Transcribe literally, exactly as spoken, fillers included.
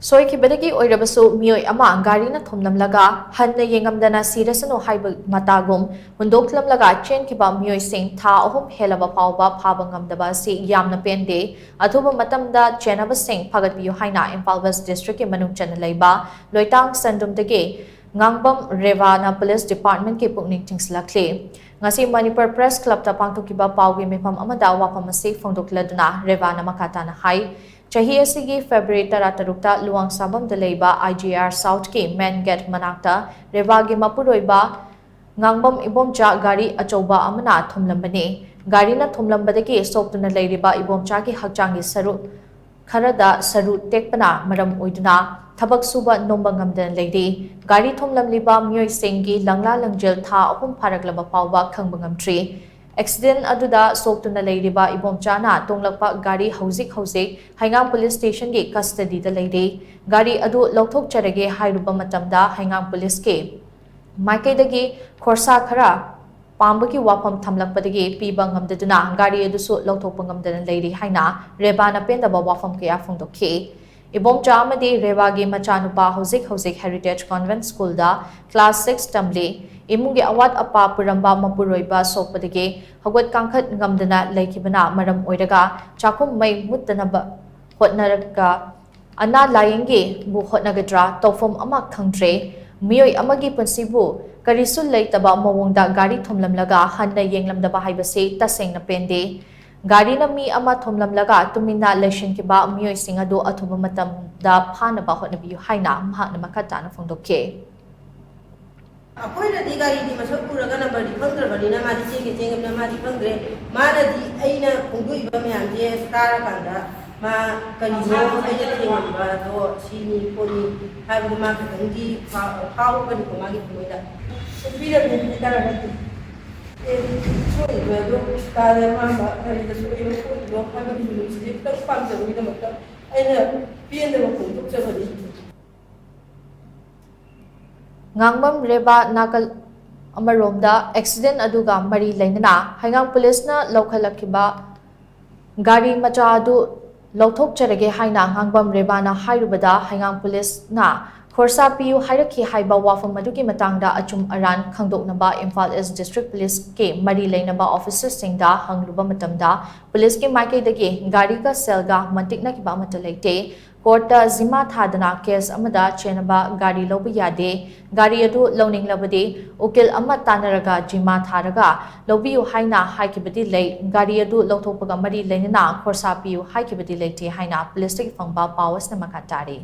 ꯁꯣꯏꯈꯤꯕꯗꯒꯤ ꯑꯣꯏꯔꯕꯁꯨ ꯃꯤꯑꯣꯏ ꯑꯃ ꯒꯥꯔꯤꯅ ꯊꯣꯝꯂꯝꯂꯒ ꯍꯟꯅ ꯌꯦꯡꯉꯝꯗꯅ ꯁꯤꯔꯁꯅꯨ ꯍꯥꯏꯕ ꯃꯇꯥꯒꯨꯝ ꯍꯨꯟꯗꯣꯛꯂꯝꯂꯒ ꯆꯦꯟꯈꯤꯕ ꯃꯤꯑꯣꯏꯁꯤꯡ ꯊꯥ ꯑꯍꯨꯝ ꯍꯦꯜꯂꯕ ꯐꯥꯎꯕ ꯐꯥꯕ ꯉꯝꯗꯕ ꯑꯁꯤ ꯌꯥꯝꯅ ꯄꯦꯟꯗꯦ꯫ ꯑꯊꯨꯕ ꯃꯇꯝꯗ ꯆꯦꯟꯅꯕꯁꯤꯡ ꯐꯥꯒꯠꯄꯤꯌꯨ ꯍꯥꯏꯅ ꯏꯝꯐꯥꯜ ꯋꯦꯁ ꯗꯤꯁꯇ꯭ꯔꯤꯛꯀꯤ ꯃꯅꯨꯡ ꯆꯟꯅ ꯂꯩꯕ ꯂꯣꯏꯇꯥꯡ ꯁꯟꯗ꯭ꯔꯨꯝꯗꯒꯤ ꯉꯥꯡꯕꯝ ꯔꯦꯕꯥꯅ ꯄꯨꯂꯤꯁ ꯗꯤꯄꯥꯔꯠꯃꯦꯟꯠꯀꯤ ꯄꯨꯛꯅꯤꯡ ꯆꯤꯡꯁꯤꯜꯂꯛꯂꯤ꯫ ꯉꯁꯤ ꯃꯅꯤꯄꯨꯔ ꯄ꯭ꯔꯦꯁ ꯀ꯭ꯂꯕꯇ ꯄꯥꯡꯊꯣꯛꯈꯤꯕ ꯄꯥꯎꯒꯤ ꯃꯤꯐꯝ ꯑꯃꯗ ꯋꯥꯐꯝ ꯑꯁꯤ ꯐꯣꯡꯗꯣꯛꯂꯗꯨꯅ ꯔꯦꯕꯥꯅ ꯃꯈꯥ ꯇꯥꯅ ꯍꯥꯏ, ꯆꯍꯤ ꯑꯁꯤꯒꯤ ꯐꯦꯕ꯭ꯔꯨꯋꯥꯔꯤ ꯇꯔꯥꯇꯔꯨꯛꯇ ꯂꯨꯋꯥꯡꯁꯥꯕꯝꯗ ꯂꯩꯕ ꯑꯥꯏ ꯖꯤ ꯑꯥꯔ ꯁꯥꯎꯠꯀꯤ ꯃꯦꯟ ꯒꯦꯠ ꯃꯅꯥꯛꯇ ꯔꯦꯕꯥꯒꯤ ꯃꯄꯨꯔꯣꯏꯕ ꯉꯥꯡꯕꯝ ꯏꯕꯣꯝꯆꯥ ꯒꯥꯔꯤ ꯑꯆꯧꯕ ꯑꯃꯅ ꯊꯣꯝꯂꯝꯕꯅꯤ꯫ ꯒꯥꯔꯤꯅ ꯊꯣꯝꯂꯝꯕꯗꯒꯤ ꯁꯣꯛꯇꯨꯅ ꯂꯩꯔꯤꯕ ꯏꯕꯣꯝꯆꯥꯒꯤ ꯍꯛꯆꯥꯡꯒꯤ ꯁꯔꯨꯛ ꯈꯔꯗ ꯁꯔꯨ ꯇꯦꯛꯄꯅ ꯃꯔꯝ ꯑꯣꯏꯗꯨꯅ ꯊꯕꯛ ꯁꯨꯕ ꯅꯣꯝꯕ ꯉꯝꯗꯅ ꯂꯩꯔꯤ꯫ ꯒꯥꯔꯤ ꯊꯣꯝꯂꯝꯂꯤꯕ ꯃꯤꯑꯣꯏꯁꯤꯡꯒꯤ ꯂꯪꯂꯥ ꯂꯪꯖꯦꯜ ꯊꯥ ꯑꯍꯨꯝ ꯐꯥꯔꯛꯂꯕ ꯐꯥꯎꯕ ꯈꯪꯕ ꯉꯝꯗ꯭ꯔꯤ꯫ ꯑꯦꯛꯁꯤꯗꯦꯟ ꯑꯗꯨꯗ ꯁꯣꯛꯇꯨꯅ ꯂꯩꯔꯤꯕ ꯏꯕꯣꯝꯆꯥꯅ ꯇꯣꯡꯂꯛꯄ ꯒꯥꯔꯤ ꯍꯧꯖꯤꯛ ꯍꯧꯖꯤꯛ ꯍꯩꯉꯥꯡ ꯄꯨꯂꯤꯁ ꯁ꯭ꯇꯦꯁꯟꯒꯤ ꯀꯁꯇꯗꯤꯗ ꯂꯩꯔꯤ꯫ ꯒꯥꯔꯤ ꯑꯗꯨ ꯂꯧꯊꯣꯛꯆꯔꯒꯦ ꯍꯥꯏꯔꯨꯕ ꯃꯇꯝꯗ ꯍꯩꯉꯥꯡ ꯄꯨꯂꯤꯁꯀꯤ ꯃꯥꯏꯀꯩꯗꯒꯤ ꯈꯣꯔꯁꯥ ꯈꯔ ꯄꯥꯝꯕꯒꯤ ꯋꯥꯐꯝ ꯊꯝꯂꯛꯄꯗꯒꯤ ꯄꯤꯕ ꯉꯝꯗꯗꯨꯅ ꯒꯥꯔꯤ ꯑꯗꯨꯁꯨ ꯂꯧꯊꯣꯛꯄ ꯉꯝꯗꯅ ꯂꯩꯔꯤ ꯍꯥꯏꯅ ꯔꯦꯕꯥꯅ ꯄꯦꯟꯗꯕ ꯋꯥꯐꯝ ꯀꯌꯥ ꯐꯣꯡꯗꯣꯛꯈꯤ꯫ ꯏꯕꯣꯝꯆꯥ ꯑꯃꯗꯤ ꯔꯦꯕꯥꯒꯤ ꯃꯆꯥꯅꯨꯄꯥ ꯍꯧꯖꯤꯛ ꯍꯧꯖꯤꯛ ꯍꯦꯔꯤꯇꯦꯖ ꯀꯣꯟꯚꯦꯟꯠ ꯁ꯭ꯀꯨꯜꯗ ꯀ꯭ꯂꯥꯁ ꯁꯤꯛꯁ ꯇꯝꯂꯤ꯫ ꯏꯃꯨꯡꯒꯤ ꯑꯋꯥꯠ ꯑꯄꯥ ꯄꯨꯔꯝꯕ ꯃꯄꯨꯔꯣꯏꯕ ꯁꯣꯛꯄꯗꯒꯤ ꯍꯧꯒꯠ ꯀꯥꯡꯈꯠ ꯉꯝꯗꯅ ꯂꯩꯈꯤꯕꯅ ꯃꯔꯝ ꯑꯣꯏꯔꯒ ꯆꯥꯛꯈꯨꯝ ꯃꯩ ꯃꯨꯠꯇꯅꯕ ꯍꯣꯠꯅꯔꯒ ꯑꯅꯥ ꯂꯥꯌꯦꯡꯒꯤꯕꯨ ꯍꯣꯠꯅꯒꯗ꯭ꯔꯥ ꯇꯧꯐꯝ ꯑꯃ ꯈꯪꯗ꯭ꯔꯦ꯫ ꯃꯤꯑꯣꯏ ꯑꯃꯒꯤ ꯄꯨꯟꯁꯤꯕꯨ ꯀꯔꯤꯁꯨ ꯂꯩꯇꯕ ꯃꯑꯣꯡꯗ ꯒꯥꯔꯤ ꯊꯣꯝꯂꯝꯂꯒ ꯍꯟꯅ ꯌꯦꯡꯂꯝꯗꯕ ꯍꯥꯏꯕꯁꯤ ꯇꯁꯦꯡꯅ ꯄꯦꯟꯗꯦ꯫ ꯒꯥꯔꯤꯅ ꯃꯤ ꯑꯃ ꯊꯣꯝꯂꯝꯂꯒ ꯇꯨꯃꯤꯟꯅ ꯂꯩꯁꯤꯟꯈꯤꯕ ꯃꯤꯑꯣꯏꯁꯤꯡ ꯑꯗꯨ ꯑꯊꯨꯕ ꯃꯇꯝꯗ ꯐꯥꯅꯕ ꯍꯣꯠꯅꯕꯤꯌꯨ ꯍꯥꯏꯅ ꯃꯍꯥꯛꯅ ꯃꯈꯥ ꯇꯥꯅ ꯐꯣꯡꯗꯣꯛꯈꯤ꯫ ꯑꯩꯈꯣꯏꯅꯗꯤ ꯒꯥꯔꯤꯗꯤ ꯃꯁꯛ ꯎꯔꯒ ꯅꯝꯕꯔꯗꯤ ꯈꯪꯗ꯭ꯔꯕꯅꯤꯅ ꯃꯥꯗꯤ ꯆꯦꯟꯒꯦ ꯆꯦꯟꯒꯕꯅ ꯃꯥꯗꯤ ꯈꯪꯗ꯭ꯔꯦ꯫ ꯃꯥꯅꯗꯤ ꯑꯩꯅ ꯐꯣꯡꯗꯣꯛꯏꯕ ꯃꯌꯥꯝꯁꯦ ꯇꯥꯔꯀꯥꯟꯗ ꯃꯥ ꯀꯔꯤꯅꯣ ꯑꯩꯅ ꯊꯦꯡꯉꯝꯕꯗꯣ ꯁꯤꯅꯤ ꯈꯣꯠꯅꯤ ꯍꯥꯏꯕꯗꯣ ꯃꯥ ꯈꯤꯇꯪꯗꯤ ꯐꯥ-, ꯐꯥꯎꯔꯒꯅꯤꯀꯣ ꯃꯥꯒꯤ ꯊꯃꯣꯏꯗ꯫ ꯁꯣꯛꯄꯤꯔꯝꯃꯦ ꯍꯥꯏꯇꯥꯔꯒꯗꯤ꯫ ꯑꯦ, ꯁꯣꯛꯏꯕ ꯑꯗꯨ ꯇꯥꯔꯦ ꯑꯄꯥꯝꯕ ꯒꯥꯔꯤꯗ ꯁꯣꯛꯏꯕ ꯈꯣꯠꯂꯤꯕ ꯍꯥꯏꯕꯒꯤ ꯃꯤꯅꯨꯡꯁꯤꯁꯦ ꯈꯤꯇꯪ ꯄꯥꯝꯖꯕꯒꯤꯗꯃꯛꯇ ꯑꯩꯅ ꯄꯦꯟꯗꯕ ꯐꯣꯡꯗꯣꯛꯆꯕꯅꯤ꯫ ꯉꯥꯡꯕꯝ ꯔꯦꯕꯥ ꯅꯥꯀꯜ ꯑꯃꯔꯣꯝꯗ ꯑꯦꯛꯁꯤꯗꯦꯟ ꯑꯗꯨꯒ ꯃꯔꯤ ꯂꯩꯅꯅ ꯍꯩꯉꯥꯡ ꯄꯨꯂꯤꯁꯅ ꯂꯧꯈꯠꯂꯛꯈꯤꯕ ꯒꯥꯔꯤ ꯃꯆꯥ ꯑꯗꯨ ꯂꯧꯊꯣꯛꯆꯔꯒꯦ ꯍꯥꯏꯅ ꯉꯥꯡꯕꯝ ꯔꯦꯕꯥꯅ ꯍꯥꯏꯔꯨꯕꯗ ꯍꯩꯉꯥꯡ ꯄꯨꯂꯤꯁꯅ ꯈꯣꯔꯁꯥ ꯄꯤꯌꯨ ꯍꯥꯏꯔꯛꯈꯤ ꯍꯥꯏꯕ ꯋꯥꯐꯝ ꯑꯗꯨꯒꯤ ꯃꯇꯥꯡꯗ ꯑꯆꯨꯝ ꯑꯔꯥꯟ ꯈꯪꯗꯣꯛꯅꯕ ꯏꯝꯐꯥꯜ ꯏꯁ ꯗꯤꯁꯇ꯭ꯔꯤꯛ ꯄꯨꯂꯤꯁꯀꯤ ꯃꯔꯤ ꯂꯩꯅꯕ ꯑꯣꯐꯤꯁꯔꯁꯤꯡꯗ ꯍꯪꯂꯨꯕ ꯃꯇꯝꯗ ꯄꯨꯂꯤꯁꯀꯤ ꯃꯥꯏꯀꯩꯗꯒꯤ ꯒꯥꯔꯤꯒ ꯁꯦꯜꯒ ꯃꯟꯇꯤꯛꯅꯈꯤꯕ ꯑꯃꯠꯇ ꯂꯩꯇꯦ꯫ ꯀꯣꯔꯠꯇ ꯖꯤꯃꯥ ꯊꯥꯗꯅ ꯀꯦꯁ ꯑꯃꯗ ꯆꯦꯟꯅꯕ ꯒꯥꯔꯤ ꯂꯧꯕ ꯌꯥꯗꯦ꯫ ꯒꯥꯔꯤ ꯑꯗꯨ ꯂꯧꯅꯤꯡꯂꯕꯗꯤ ꯎꯀꯤꯜ ꯑꯃ ꯇꯥꯟꯅꯔꯒ ꯖꯤꯃꯥ ꯊꯥꯔꯒ ꯂꯧꯕꯤꯌꯨ ꯍꯥꯏꯅ ꯍꯥꯏꯈꯤꯕꯗꯤ ꯂꯩ꯫ ꯒꯥꯔꯤ ꯑꯗꯨ ꯂꯧꯊꯣꯛꯄꯒ ꯃꯔꯤ ꯂꯩꯅꯅ ꯈꯣꯔꯁꯥ ꯄꯤꯌꯨ ꯍꯥꯏꯈꯤꯕꯗꯤ ꯂꯩꯇꯦ ꯍꯥꯏꯅ ꯄꯨꯂꯤꯁꯇꯒꯤ ꯐꯪꯕ ꯄꯥꯎ ꯑꯁꯤꯅ ꯃꯈꯥ ꯇꯥꯔꯤ꯫